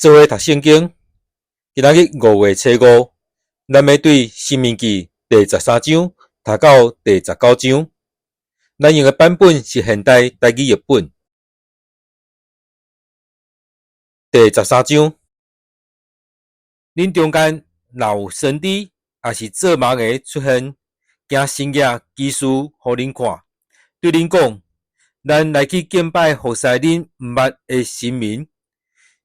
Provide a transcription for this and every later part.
做伙讀聖經，今仔日5月初5，咱欲對申命記第十三章讀到第十九章。咱用的版本是現代台語譯本。第十三章，恁中間若有先知，抑是做夢的出現，行神蹟奇事予恁看，對恁講：咱來去敬拜服侍恁毋捌的神明。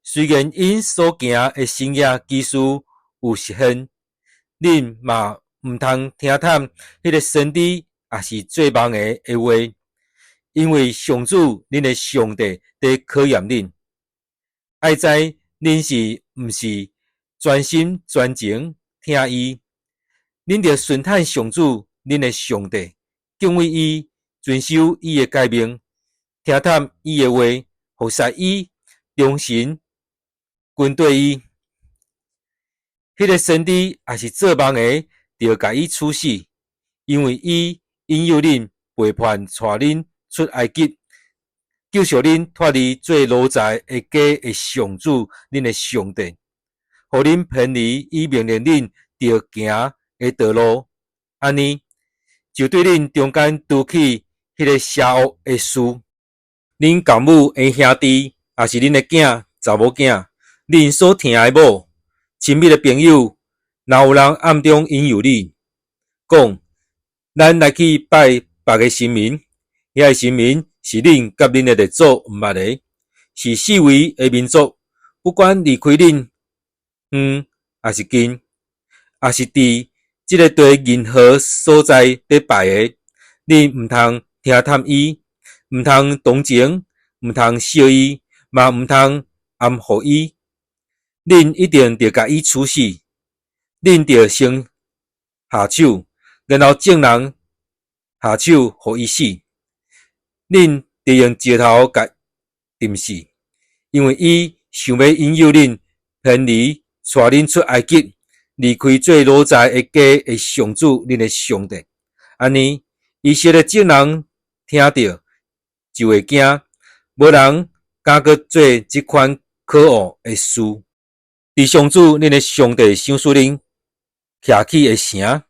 雖然𪜶所行的神蹟奇事有實現，恁嘛毋通聽探彼个先知抑是做夢的的話，因為上主恁的上帝佇考驗恁，愛知恁是毋是全心全情疼伊。恁著順趁上主恁的上帝，敬畏伊，遵守伊的誡命，聽探伊的話，服侍伊，忠誠跟綴伊。彼个先知抑是做夢的，著共伊處死，因為伊引誘恁背叛，帶恁出埃及，救贖恁脫離做奴才的家的上主恁的上帝，予恁偏離伊命令恁著行的道路，按呢就對恁中間除去彼个邪惡的事。恁共母的兄弟，抑是恁的囝、查某囝，恁所疼的某、親密的朋友，若有人暗中引誘你，講：咱來去拜別个神明，遐个神明是恁佮恁的列祖毋捌的，是四圍的民族，不管離開恁遠抑是近，抑是佇這个地任何所在佇拜的，恁毋通聽探伊，毋通同情，毋通惜伊，嘛毋通安撫伊。恁一定著共伊處死，恁著先下手，然後眾人下手予伊死。恁著用石頭共釘死，因為伊想欲引誘恁偏離，帶恁出埃及，離開做奴才的家的上主恁的上帝。按呢，以色列眾人聽著就會驚，無人敢閣做這款可惡的事。佇上主恁的上帝賞賜恁徛起的城，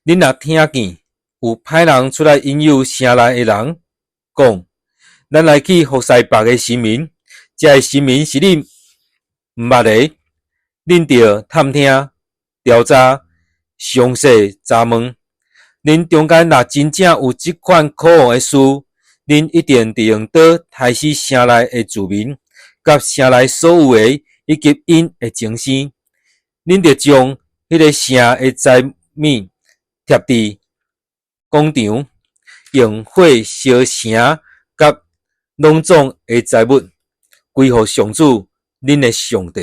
恁若聽見有歹人出來引誘城內的人，講：咱來去服侍別个神明，這个神明是恁毋捌的，恁著探聽、調查、詳細查問。恁中間若真正有這款可惡的事，恁一定著用刀刣死城內的住民，佮城內所有的，以及𪜶的精生。恁著將彼个城的財物貼佇廣場，用火燒城佮攏總的財物，歸予上主恁的上帝，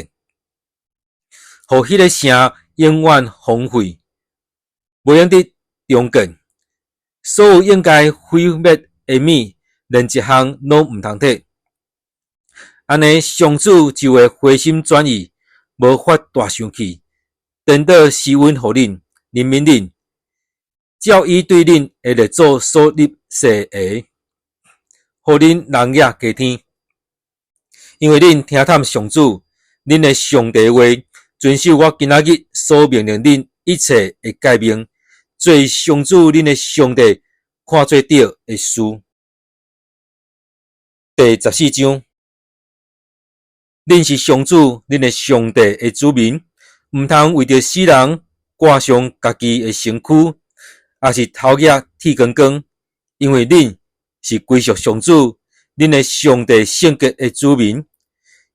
予彼个城永遠荒廢，袂用得重建。所有應該毀滅的物，連一項攏毋通摕。按呢，上主就會回心轉意，無發大生氣，顛倒施恩予恁，憐憫恁，照伊對恁的列祖所立誓的，予恁人額加添。因為恁聽探上主，恁的上帝話，遵守我今仔日所命令恁一切的誡命，做上主恁的上帝看做對的事。第十四章。恁是上主恁的上帝的子民，毋通為著死人掛傷家己的身軀，抑是頭額剃光光，因為恁是歸屬上主恁的上帝聖潔的子民。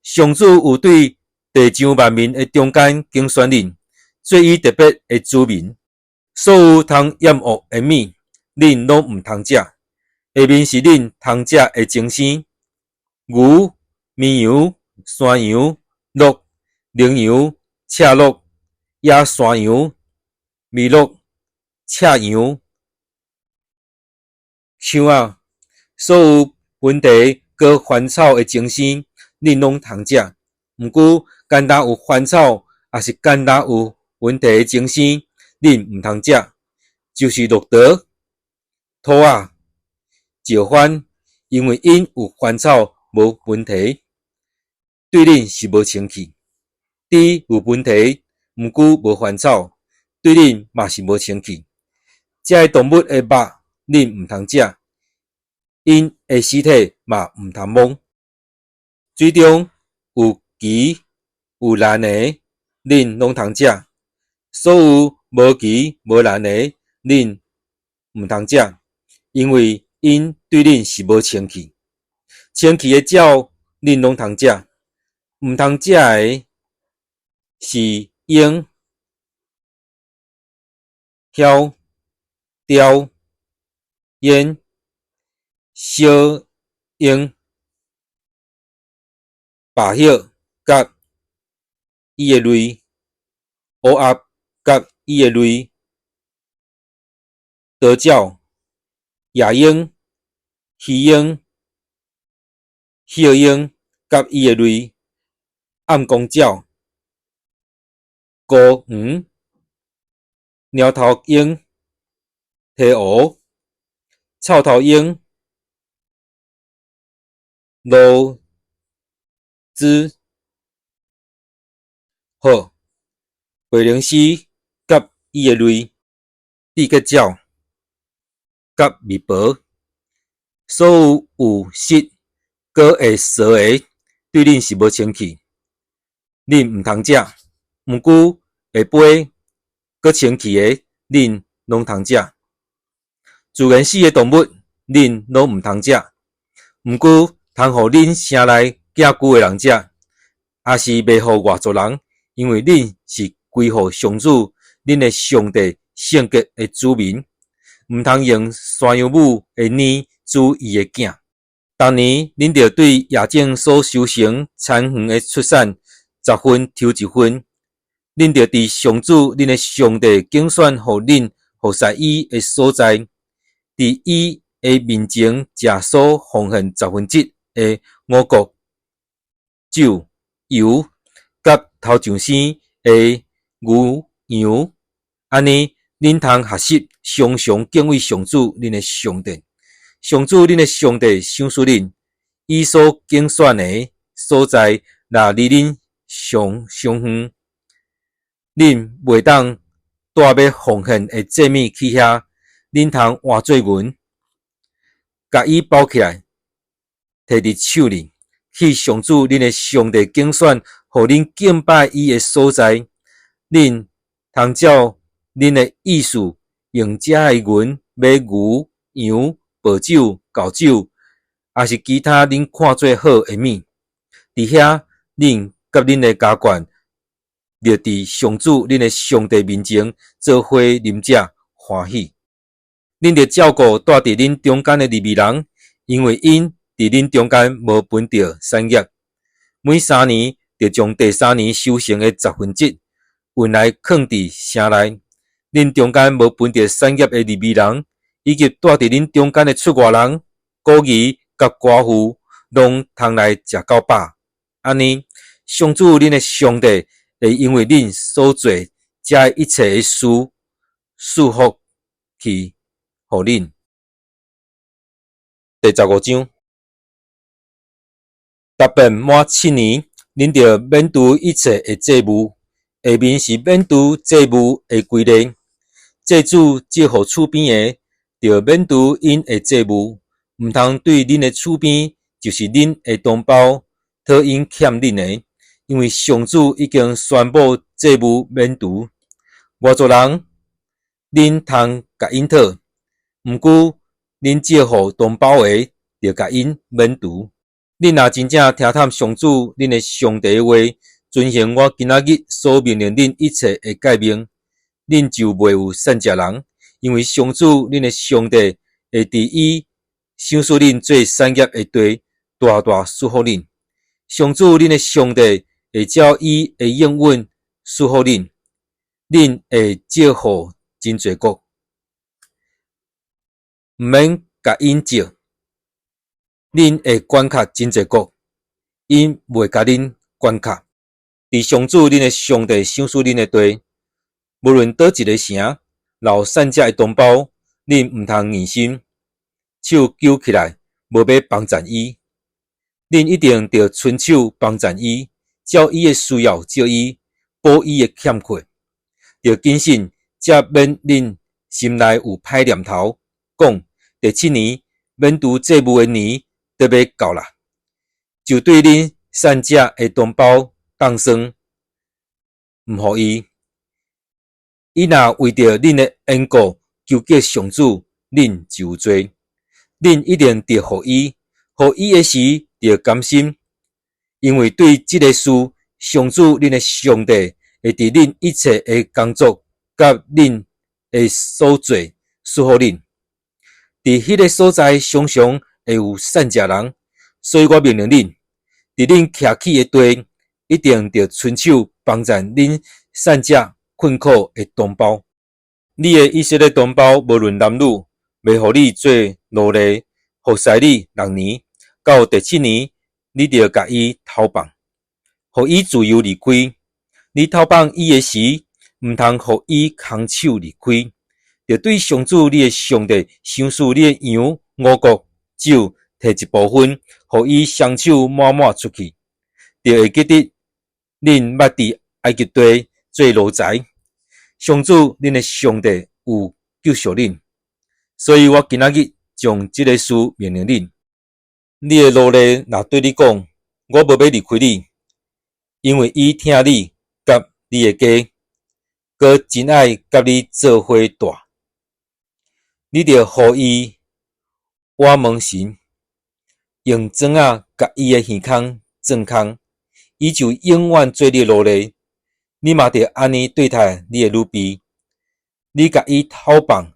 上主有對地上萬民的中間揀選恁，做伊特別的子民。所有通厭惡的物，恁攏毋通食。下面是恁通食的精牲：牛、綿羊、山羊、鹿、羚羊、赤鹿、野山羊、麋鹿、赤羊、鶖仔。所有盆蹄閣翻草的精牲，恁攏通食。毋過，干焦有翻草，抑是干焦有盆蹄的精牲，恁毋通食，就是駱駝、兔仔、石番，因為𪜶有翻草，無盆蹄。對恁是無清氣；豬有分蹄，毋過無翻草，對恁嘛是無清氣。這个動物的肉，恁毋通食，𪜶的屍體嘛毋通摸。水中有鰭有鱲的，恁攏通食；所有無鰭無鱲的，恁毋通食，因為𪜶對恁是無清氣。清氣的鳥，恁攏通食；毋通食的是鷹、梟、雕、鳶、小鷹、白鶴佮伊的類，烏鴨佮伊的類，鴕鳥、夜鷹、魚鷹、褐鷹佮伊的類，暗光鳥、孤黃、貓頭鷹、鹈鷗、臭頭鷹、鷺鷥、鶴、白靈鷥佮伊的類，雉雞鳥佮蜜婆，所有有翼閣會踅的，對恁是無清氣，恁毋通食。毋過會飛閣清氣的，恁攏通食。自然死的動物，恁攏毋通食。毋過通予恁城內寄居的人食，抑是賣予外族人，因為恁是歸予上主恁的上帝聖潔的子民，毋通用山羊母的奶煮伊的囝。逐年恁著對野種所收成田園的出產十分抽一分，恁著佇上主恁的上帝揀選予恁服侍伊的所在，佇伊的面前食所奉獻十分之一的五穀、酒、油佮頭上生的牛羊，按呢，恁通學習常常敬畏上主恁的上帝。上主恁的上帝賞賜恁，伊所揀選的所在，若離恁上傷遠，恁袂當帶欲奉獻的祭物去遐，恁通換做銀，共伊包起來，提佇手裡，去上主恁的上帝揀選，予恁敬拜伊的所在，恁通照恁的意思，用這个銀買牛、羊、白酒、厚酒，抑是其他恁看做好的物。佇遐，恁佮恁的家眷，著佇上主恁的上帝面前做伙啉食歡喜。恁著照顧蹛佇恁中間的利未人，因為𪜶佇恁中間無分著產業。每三年，著將第三年收成的十分之一運來囥佇城內。恁中間無分著產業的利未人，以及蹛佇恁中間的出外人、孤兒佮寡婦，攏通來食到飽。按呢，上主恁的上帝會因為恁所做這一切的事，賜福氣予恁。第15章，逐遍滿七年，恁著免除一切的債務。下面是免除債務的規例：債主借予厝邊的，著免除𪜶的債務，毋通對恁的厝邊，就是恁的同胞，討𪜶欠恁的，因為上主已經宣布債務免除。外族人，恁通共𪜶討，毋過恁借予同胞的，著共𪜶免除。恁若真正聽從上主恁的上帝的話，遵行我今仔日所命令恁一切的誡命，恁就袂有散食人，因為上主恁的上帝會佇伊賞賜恁做產業的地，大大賜福恁。上主恁的上帝會照伊的應允賜福恁，恁會借予真濟國，毋免共𪜶借；恁會管轄真濟國，𪜶袂共恁管轄。佇上主恁的上帝賞賜恁的地，無論佗一个城，若有散食的同胞，恁毋通硬心，手揪起來，無欲幫贊伊。恁一定著伸手幫贊伊，照伊的需要借伊，補伊的欠缺。著謹慎，才免恁心內有歹念頭，講第七年免除債務的年得欲到啦，就對恁散借的同胞當算，毋予伊。伊若為著恁的緣故求叫上主，恁就有罪。恁一定著予伊，予伊的時著甘心，因為對這个事，上主恁的上帝會佇恁一切的工作佮恁的所做賜福恁。佇彼个所在常常會有散食人，所以我命令恁，佇恁徛起的地，一定著伸手幫贊恁散食困苦的同胞。你的以色列同胞無論男女，袂予你做奴隸，服侍你六年，到第七年，你著共伊偷放，予伊自由離開。你偷放伊的時，毋通予伊空手離開，著對上主你的上帝賞賜你的羊、五穀、酒，提一部分，予伊雙手滿滿出去。著會記得恁捌佇埃及地做奴才，上主恁的上帝有救贖恁，所以我今仔日將這个事命令恁。你的奴隸若對你講：我無欲離開你，因為伊疼你佮你的家，閣真愛佮你做伙蹛，你著予伊倚望神，用磚仔共伊的耳孔鑽空，伊就永遠做你的奴隸。你嘛著按呢對待你的女婢，你共伊偷放，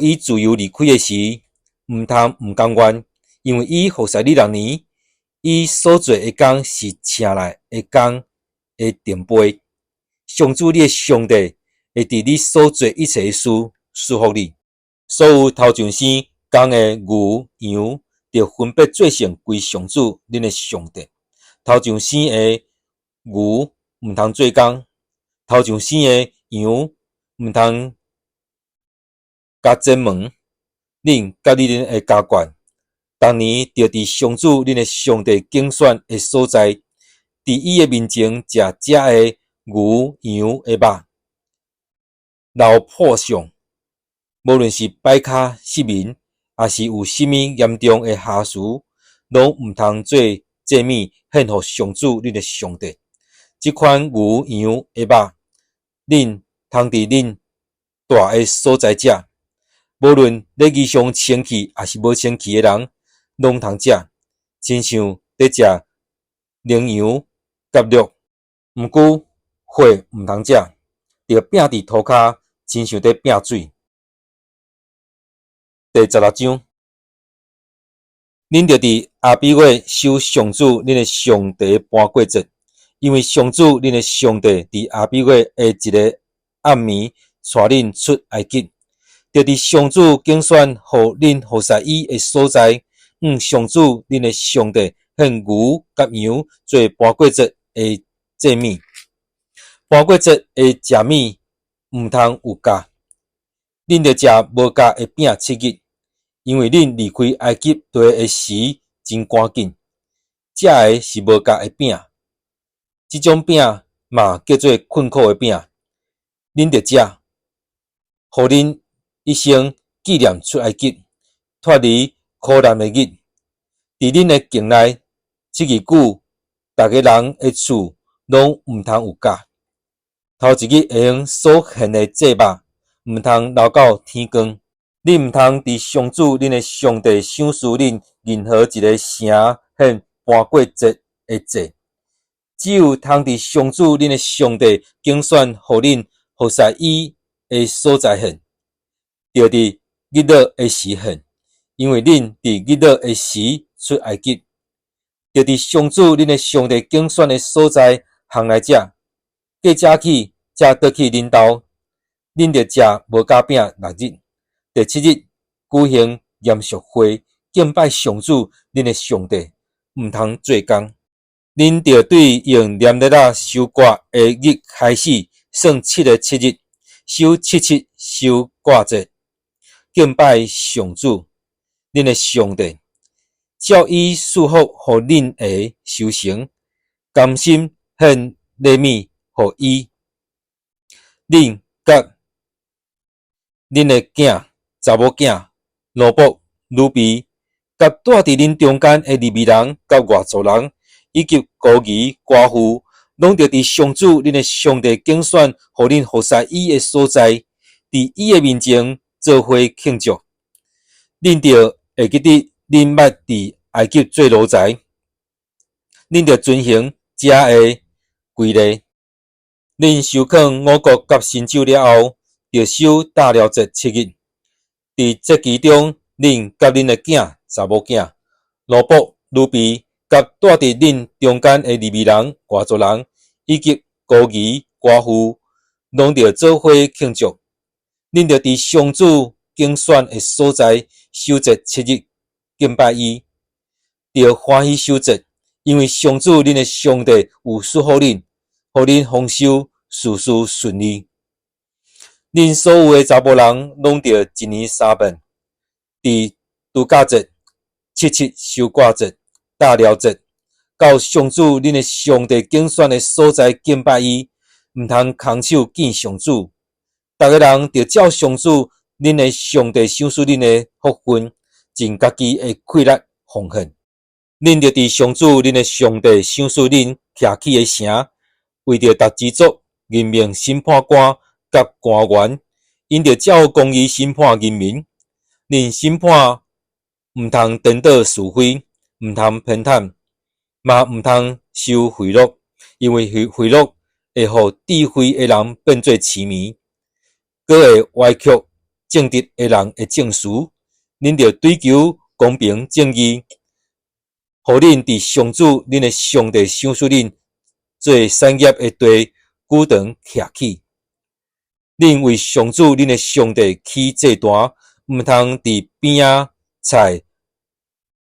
予伊自由離開的時，毋通毋甘願，因為伊服侍你六年，伊所做的工是請來的工的定倍。上主你的上帝會佇你所做一切的事賜福你。所有頭上生公的牛羊，著分別做聖歸上主恁的上帝。頭上生的牛毋通做工，頭上生的羊毋通共剪毛。恁佮你恁的家眷，逐年著佇上主恁的上帝揀選的所在，佇伊的面前食這的牛羊的肉，留破相。無論是擺跤失明，抑是有啥物嚴重的瑕疵，攏毋通做祭物獻予上主恁的上帝。這款牛羊的肉，恁通佇恁蹛的所在食，無論禮儀上清氣抑是無清氣的人，攏通食，親像咧食羚羊佮鹿。毋過血毋通食，著拚佇塗跤，親像咧拚水。第16章，恁著佇亞比月守上主恁的上帝的盤過節，因為上主恁的上帝佇亞比月的一个暗暝帶恁出埃及，著佇上主揀選予恁服侍伊的所在，向上主恁的上帝獻牛佮羊做盤過節的祭物。盤過節的食物毋通有酵，恁著食無酵的餅七日，因為恁離開埃及地的時真趕緊，食的是無酵的餅。這種餅嘛叫做困苦的餅，恁著食，予恁一生紀念出埃及、脫離苦難的日。佇恁的境內七日久，逐个人的厝攏毋通有酵。頭一日下昏所獻的祭肉，毋通留到天光。恁毋通佇上主恁的上帝賞賜恁任何一个城獻盤過節的祭，只有通佇上主恁的上帝揀選予恁服侍伊的所在獻，著佇日落的時獻，因為恁佇日落的時出埃及，著佇上主恁的上帝揀選的所在烘來食。過早起才倒去恁兜，恁著食無酵餅六日。第七日舉行嚴肅會，敬拜上主恁的上帝，毋通做工。恁著對用連麥仔收割的日開始算七个七日，守七七收割節，敬拜上主恁的上帝。照伊賜福予恁的收成，甘心獻禮物予伊。恁佮恁的囝、查某囝、奴僕、女婢，佮住佇恁中間的利未人佮外族人，以及孤兒寡婦，攏著佇上主恁的上帝揀選予恁服侍伊的所在，佇伊的面前做伙慶祝。恁著會記得恁捌佇埃及做奴才，恁著遵行遮的規例。恁收囥五穀佮新酒了後，著守大寮節7日。佇節期中，恁佮恁的囝、查某囝、奴僕、女婢，佮住佇恁中間的利未人、外族人，以及孤兒寡婦，攏著做伙慶祝。恁著佇上主揀選的所在守節七日，敬拜伊，著歡喜守節，因為上主恁的上帝有賜福恁，予恁豐收，事事順利。恁所有的查埔人攏著一年三遍，佇度假節、七七收割節、大寮節，到上主恁的上帝揀選的所在敬拜伊，毋通空手見上主。逐个人著照上主恁的上帝賞賜恁的福分，盡家己的氣力奉獻。恁著佇上主恁的上帝賞賜恁徛起的城，為著逐支族任命審判官佮官員，𪜶著照公義審判人民。恁審判毋通顛倒是非，毋通偏袒，嘛毋通收賄賂，因為賄賂會予智慧的人變做癡迷，閣會歪曲正直的人的證詞。恁著追求公平正義，予恁佇上主恁的上帝賞賜恁做產業的地久長徛起。恁為上主恁的上帝起祭壇，毋通佇邊仔砌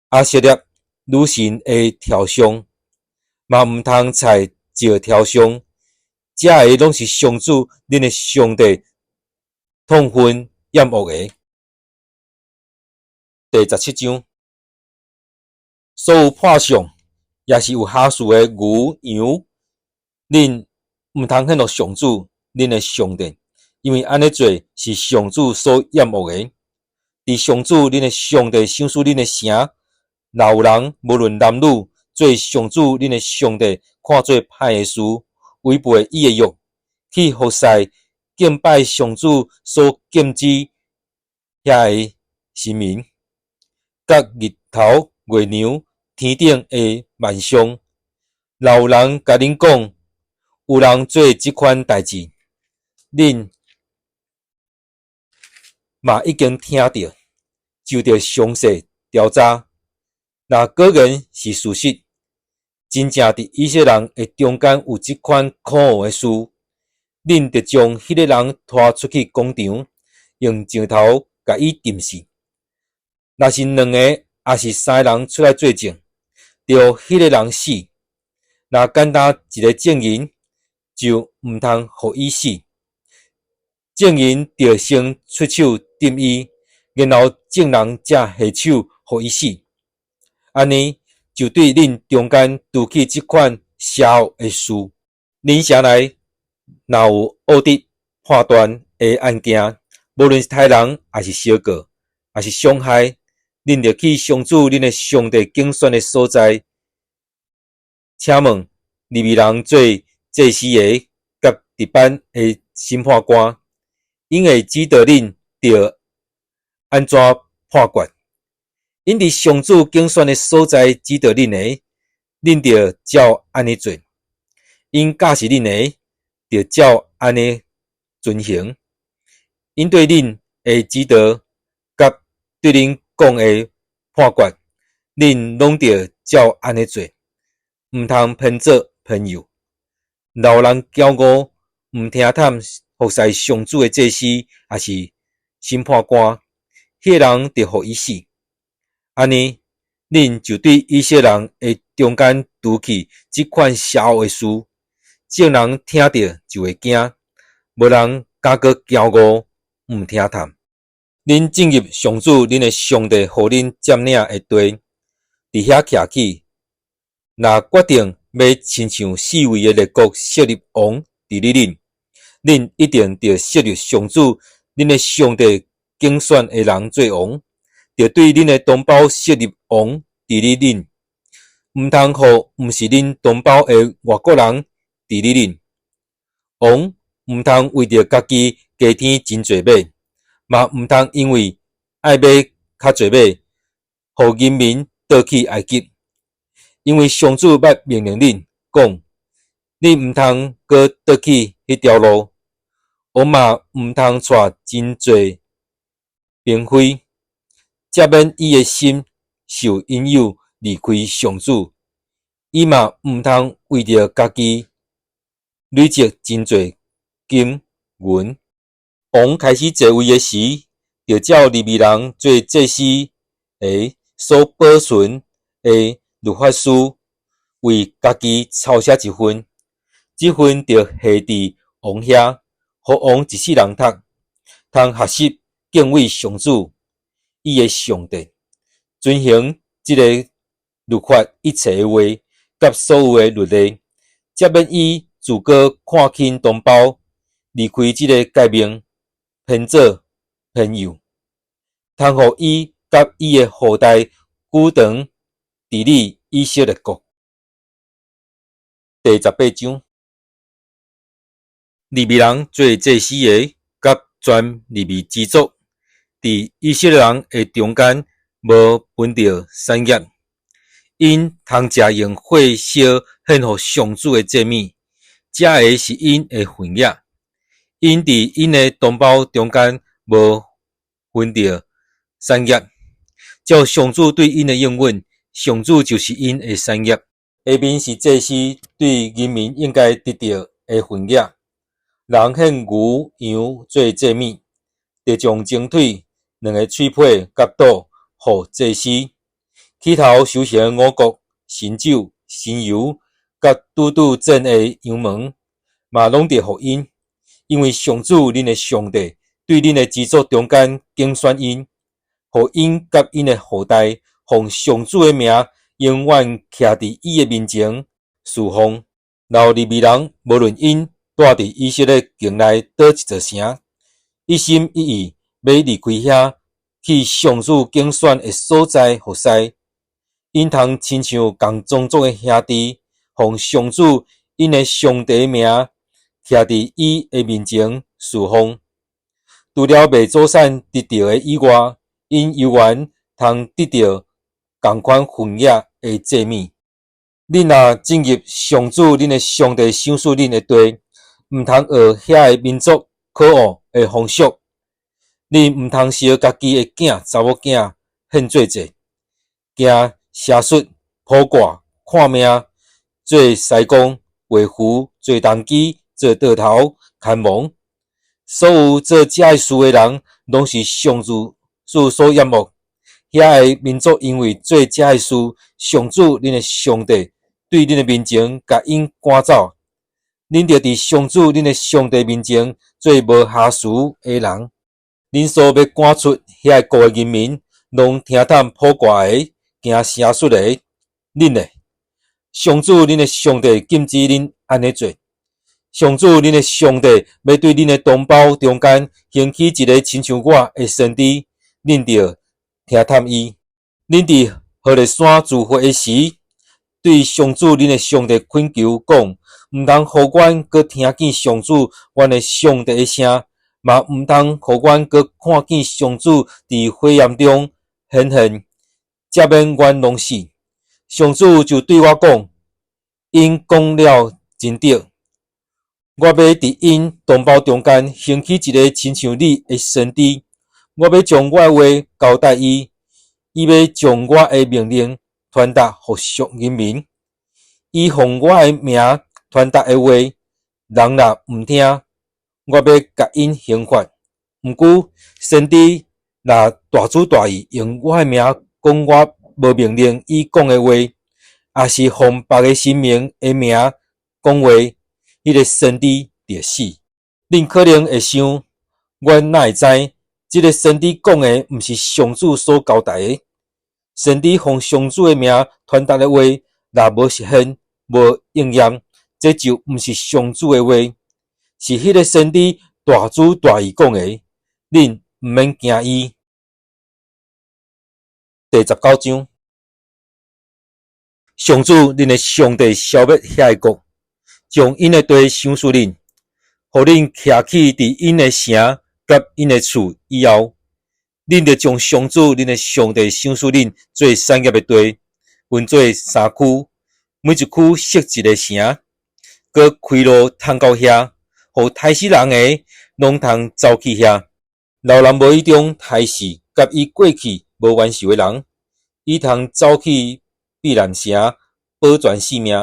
亞舍辣女神的雕像，嘛毋通砌石雕像。這个攏是上主恁的上帝痛恨厭惡的。第17章，所有破相抑是有瑕疵的牛羊，恁毋通獻予上主恁的上帝，因為按呢做是上主所厭惡的。佇上主恁的上帝賞賜恁的城，若有人無論男女，做上主恁的上帝看做歹的事，違背伊的約，去服侍敬拜上主所禁止遐个神明，佮日頭、月娘、天頂的萬象，若有人共恁講，有人做這款代誌，恁嘛已經聽著，就著詳細調查。若果然是事實，真正佇以色列人的中間有這款可惡的事，恁著將彼个人拖出去廣場，用石頭共伊釘死。若是兩个抑是三个人出來做證，著予彼个人死。若簡單一个證人，就毋通予伊死。證人著先出手釘伊，然後眾人才下手予伊死。按呢，就對恁中間除去這款邪惡的事。恁城內若有惡得判斷的案件，無論是刣人，抑是相告，抑是傷害，恁著去上主恁的上帝揀選的所在，請問利未人做祭司的佮值班的審判官，𪜶會指導恁著按怎判決。𪜶佇上主揀選的所在指導恁的，恁著照按呢做；𪜶教示恁的，著照按呢遵行。𪜶對恁的指導佮對恁講的判決，恁攏著照按呢做，毋通偏左偏右。若有人驕傲，毋聽探服侍上主的祭司，抑是審判官，彼个人著予伊死。按呢，恁就對以色列人的中間除去這款邪惡的事，眾人聽著就會驚，無人敢閣驕傲，毋聽探。恁進入上主恁的上帝予恁佔領的地，佇佇遐徛起。若決定欲親像四圍的列國設立王治理恁，恁一定著設立上主恁的上帝揀選的人做王，著對恁的同胞設立王治理恁，毋通予毋是恁同胞的外國人治理恁。王毋通為著家己加添真濟馬，嘛毋通因為愛買較濟馬，予人民倒去埃及。因為上主捌命令恁講，恁毋通閣倒去彼條路。王嘛毋通帶真濟嬪妃，才免伊的心受引誘離開上主。伊嘛毋通為著家己累積真濟金銀。王開始坐位的時，著照利未人做祭司的所保存的律法書，為家己抄寫一份，這份著下佇王遐，予王一世人讀，通學習敬畏上主，伊的上帝，遵行這个律法一切的話，佮所有的律例，才免伊自閣看輕同胞，離開這个誡命，偏左偏右，通予伊佮伊的後代久長治理以色列國。第18章，利未人做祭司的，佮全利未支族，佇以色列人的中間無分著產業，𪜶通食用火燒獻予上主的祭物，這个是𪜶的份額。𪜶佇𪜶的同胞中間無分著產業，照上主對𪜶的應允，上主就是𪜶的產業。下面是祭司對人民應該得著的份額。人獻牛羊做祭物，著將前腿兩个喙皮佮肚予祭司。起頭收成的五穀、新酒、新油佮拄拄剪的羊毛，嘛攏著予𪜶，因為上主恁的上帝對恁的支族中間揀選𪜶，予𪜶佮𪜶的後代奉上主的名，永遠徛佇伊的面前侍奉。老利未人無論𪜶蹛佇以色列境內佗一座城，一心一意欲離開遐去上主揀選的所在服侍，𪜶通親像仝宗族的兄弟，奉上主𪜶的上帝的名，徛佇伊的面前侍奉。除了賣祖產得著的以外，𪜶猶原通得著仝款份額的祭物。恁若進入上主恁的上帝賞賜恁的地，毋通學遐个民族可惡的風俗。恁毋通燒家己的囝查某囝獻做祭，行邪術、卜卦、看命、做師公、畫符、做童乩、做桌頭、牽亡。所有做這个事的人，攏是上主所厭惡。遐个民族因為做這个事，上主恁的上帝對恁的面前共𪜶趕走。恁著佇上主恁的上帝面前做無瑕疵的人。恁所欲趕出遐个國的人民，攏聽探卜卦的，行邪術的。恁呢？上主恁的上帝禁止恁按呢做。上主恁的上帝欲對恁的同胞中間興起一个親像我的先知，恁著聽探伊。恁佇何烈山聚會的時，對上主恁的上帝懇求講：毋通予阮閣聽見上主阮的上帝的聲，嘛毋通予阮閣看見上主佇火焰中顯現，才免阮攏死。上主就對我講：𪜶講了真對，我欲佇𪜶同胞中間興起一个親像你的先知，我欲將我的話交代伊，伊欲將我的命令傳達予屬人民。伊奉我的名傳達的話，人若毋聽，我欲共𪜶刑罰。毋過，先知若大主大意用我的名講我無命令伊講的話，抑是奉別个神明的名講話，彼个先知著死。恁可能會想，阮哪會知這个先知講的毋是上主所交代的？先知奉上主的名傳達的話，若無實現、無應驗，這就毋是上主的話，是彼个先知大主大意講的。恁毋免驚伊。第十九章，上主恁的上帝消滅遐个國，將𪜶的地賞賜恁，予恁徛起佇𪜶的城佮𪜶的厝以後，恁著將上主恁的上帝賞賜恁做產業的地，分做三區，每一區設一个城，閣開路通到遐，予刣死人的攏通走去遐。若有人無意中刣死佮伊過去無冤仇的人，伊通走去避難城保全性命。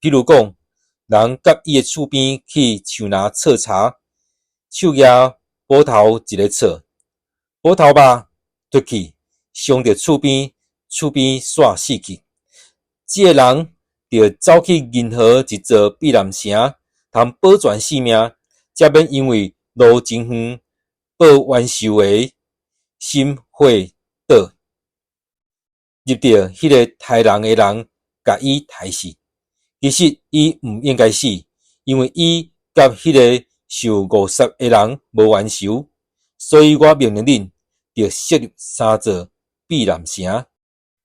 譬如講，人佮伊的厝邊去樹林採柴，手舉斧頭一个掣，斧頭把脫去，傷著厝邊，厝邊煞死去。這个人著走去任何一座避難城，通保全性命，才免因為路真遠，報冤仇的心血倒入著彼个刣人的人，共伊刣死。其實伊毋應該死，因為伊佮彼个受誤殺的人無冤仇，所以我命令恁，著設立三座避難城。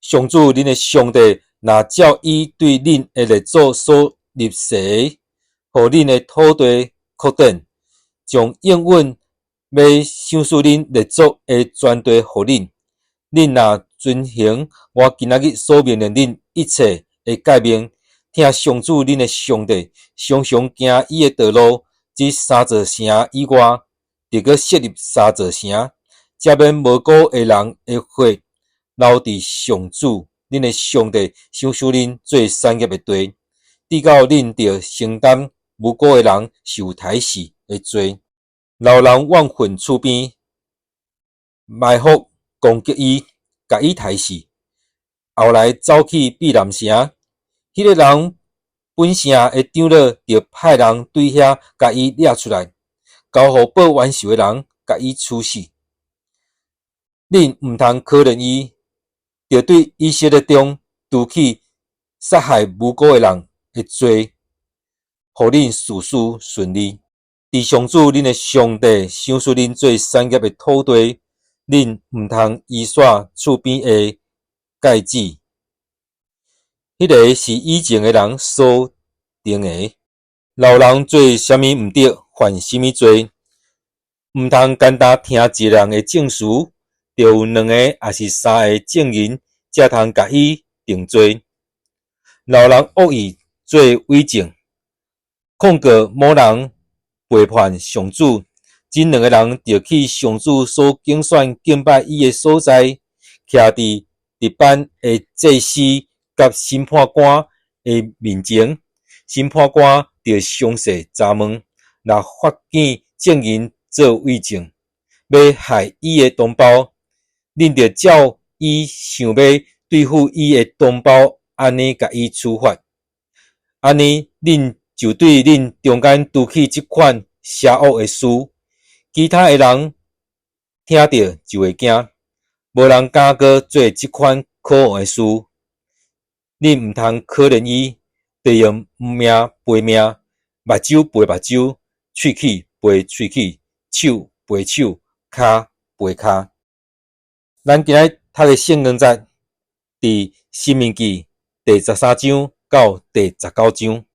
上主恁的上帝若照伊對恁的列祖所立誓的，予恁的土地擴展，將應允欲賞賜恁列祖的全地予恁。恁若遵行我今仔日所命令恁一切的誡命，疼上主恁的上帝，常常行伊的道路，這三座城以外，著閣設立三座城，才免無辜的人的血流佇上主恁的上帝賞賜恁做產業的地，直到恁著承擔無辜的人受刣死的罪。若有人怨恨厝邊，埋伏攻擊伊，共伊刣死，後來走去避難城，彼个人本城的長老著派人對遐共伊掠出來，交予報冤仇的人共伊處死。恁毋通可憐伊，著對以色列中除去殺害無辜的人的罪，予恁事事順利。佇上主恁的上帝賞賜恁做產業的土地，恁毋通遺煞厝邊的界址，彼个是以前的人所定的。若有人做啥物毋著，犯啥物罪，毋通干焦聽一个人的證詞，著有兩个抑是三个證人，才通共伊定罪。若有人惡意做偽證，控告某人背叛上主，這兩个人著去上主所揀選敬拜伊的所在，徛佇值班的祭司佮審判官的面前，審判官著詳細查問，若發見證人做偽證，欲害伊的同胞，恁著照伊想欲對付伊的同胞，按呢共伊處罰。按呢，恁就對恁中間除去這款邪惡的事，其他的人聽著就會驚，無人敢閣做這款可惡的事。恁毋通可憐伊，著用命賠命，目睭賠目睭，喙齒賠喙齒，手賠手，跤賠跤。咱今仔讀的聖經節，佇申命記第十三章到第十九章。